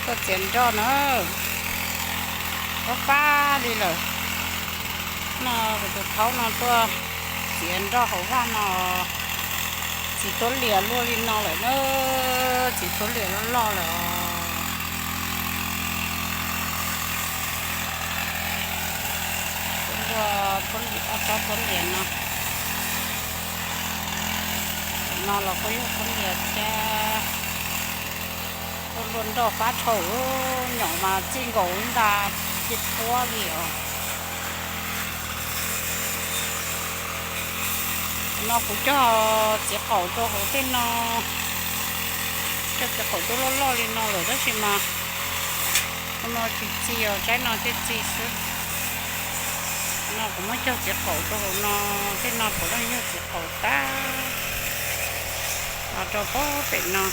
Tuaj txiav nroj na, fab fab li lawm. No kuv tus khaub no tuaj txiav nroj hauv vaj no, txiv tuab lias luaj li no lawm na, txiv tuab lias loj loj lawm os. Tuaj luaj ob tsob tuab lias no, no los kuj yog tuab lias thiab. Tuaj luaj nroj fab dhau, nyom mas txij nkaus ib nta ci puab li os. No kuv cog txiv qaum rau hauv tej no, cog txiv qaum tuaj loj loj li no lawm tab sis mas no tsis txi os, tsaib no thiaj txi xwb. No kuv muab cog txiv qaum rau hauv no, tej no puav leej yog txiv qaum tag. Los rau pem no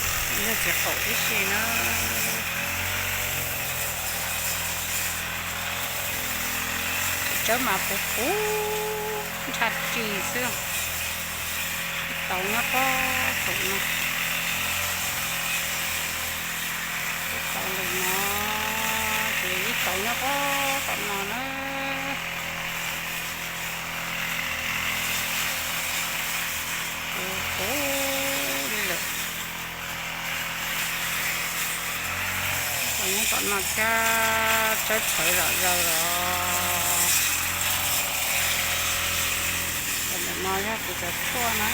yog txiv qaum tib si na. Tsawb mas puv puv nrhaj ris xwb. Ib tauv nyob pob saum no, ib tauv ntawm no, ces ib tauv nyob pob tom no na. Puv puv li lawm. Tauv nyob tom no thiab, tsawb txhawv zom zaws los. Ntawm no yog kuv cov tshuaj na.